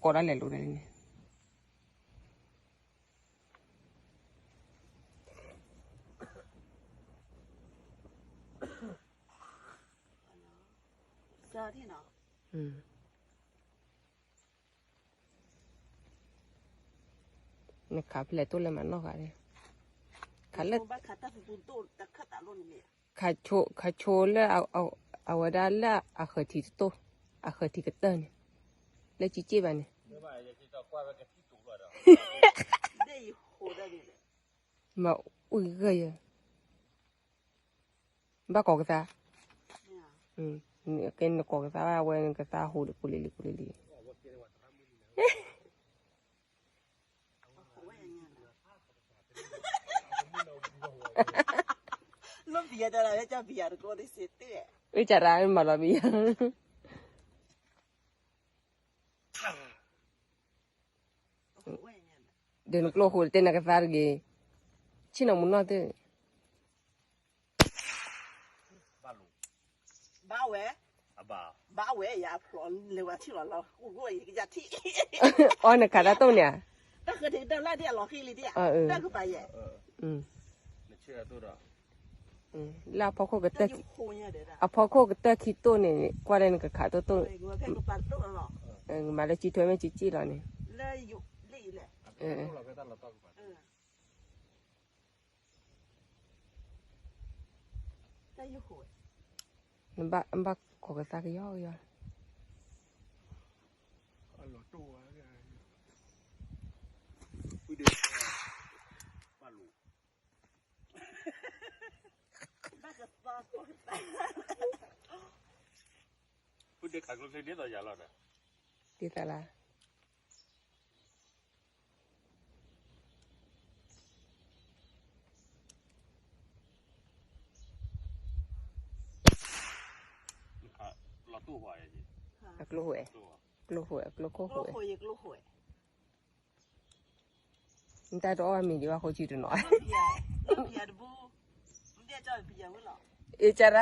ကိးဒၣ်လဲာ်လိၤဒၣ်န့ၣ် နခးဖဲလဲၣ်တိၢ်လဲၣ်မးနီၢ်ဂၤန့ၣ်, ခးလၢ ခးဆိလၢအဝဲဒၣ်လၢအဃၢၤထံးတတိၢ်, အဃၢၤထံးကတၢၢ်န့ၣ်, လၢကက့ၣ်ဘၣ်န့ၣ်, မၤအုၣ်ဂၢၢ်ယၤ, ဘၣ်ကိးကသါ, ကဲနကိးကသါဘၣ်ဝဲနကသါဟူးဒီးကိးလံလံကိးလံလံ လၢပယီၤတၢ်လၢကပယီၤတကိးဒ်စ့တၢ်, အ့ၣ်ကရၢမၤလီၤပယီၤ, ဒီးနကျိဟူးတဲနကသါတဂ့ၤ, ဆ့ၣ်နီၤမူနီၢ်သ့ၣ် ဘၣ်ဝဲ, ဘၣ်ဝဲယၤဖျိးလဲၤဝဲထံၣ်လီၤလီၤ, ယကယၤထံၣ်, အီနခးတၢ်တိၢ်န့ၣ်ဧါ, တၢ်ဃၢၤထံးကတၢၢ်လၢဒ်အလီၤဃံလံဒ်, တၢ်ကပၤယဲ, လၢအဖီခိၣ်ကတၢၢ်, အဖီခိၣ်ကတၢၢ်ခံတိၢ်န့ၣ် ကွၢ်လၢနကခးတိၢ်တိၢ်, မၤလၢကံထွဲမ့ၢ်ကံကံလီၤန့ၣ် နဘၣ်ကိးကသါကယီကယီ, ဒ်သိးလၢ အကျိဟဲ, ကျိဟဲ, ကျိခိၣ်ဟဲ, နတၢ်တအီၣ်မံၤဒံးဘၣ်ဃိကံတနီၤ, အ့ၣ်ကရၢ